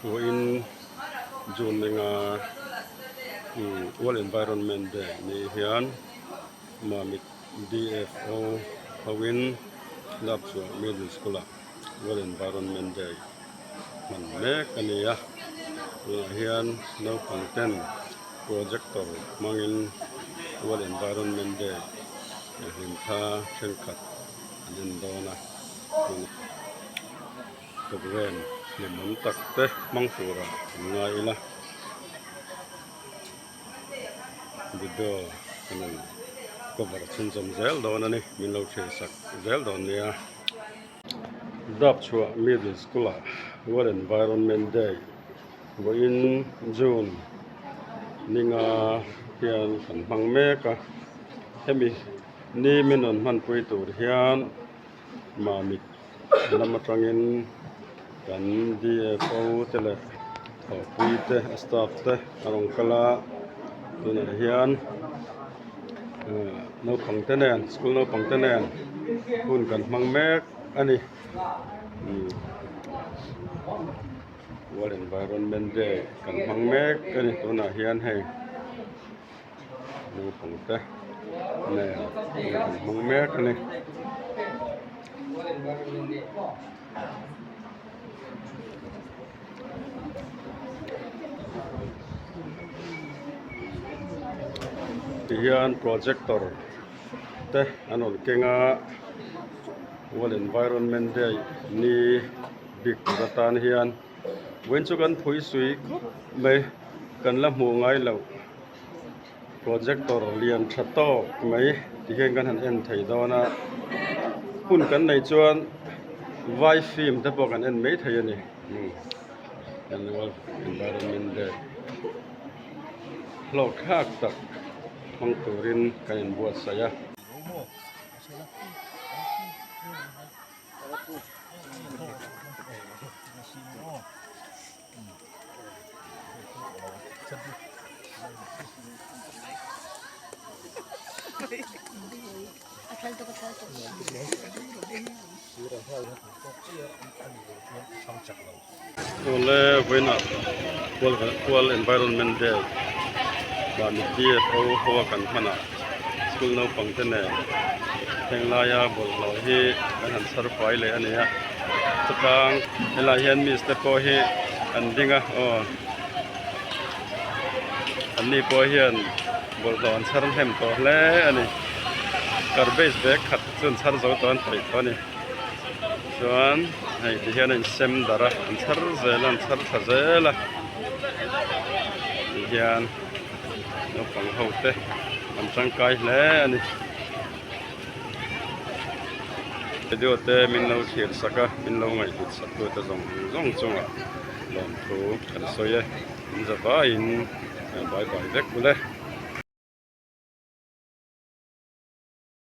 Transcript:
Vawiin June enga World Environment Day ni hian Mamit DFO hoin Dapchhuah Middle School ah World Environment Day hman mek a ni a, tunah hian naupang ten projector hmangin World Environment Day hlimthla thenkhat an en dawn a. Programme hlimawm tak te hmang turah an ngai ila video kan rawn cover chhunzawm zel dawn a ni min lo thlir sak zel dawn nia. Dapchhuah Middle School ah World Environment Day vawiin June ninga hian kan hmang mek a hemi ni min rawn hmanpui tur hian Mamit lam atangin kan DFO te leh thawhpui te a staff te a rawn kal a tunah hian ehh naupang te nen school naupang te nen hun kan hmang mek a ni umm world environment day kan hmang mek a ni tunah hian hei. Naupang te nen an hmang mek a ni. Tihian projector te an rawn keng a world environment day ni bik tur atan hian vawiin chu kan phui sui khawp mai kan la hmuh ngai loh. Projector lian tha tawk mai ti hian kan han en thei dawn a hun kan neih chuan vai film te pawh kan en mai thei a ni annual environment day hlawk thlak tak hmang turin kan inbuatsaih a. Awle vawiinah World Environment Day mahni DFO ho a kan hman a school naupang te nen henglaia bawlhhlawh hi kan han chhar fai leh a ni a chutang helaiah hian miss te pawh hi an ding a aw an ni pawh hian bawlhhlawh an chhar hnem tawh hle a ni garbage bag khat chu an chhar zo tawh an paih tawh a ni chuan hei ti hian a insem darh a an chhar zel a an chhar thla zel a ti hian naupang ho te an tangkai hle a ni. Video te min lo thlir sak a min lo ngaihhlut sak tu te zawng zawng chungah lawmthu kan sawi e in zavaiin bye bye vek bawlh e.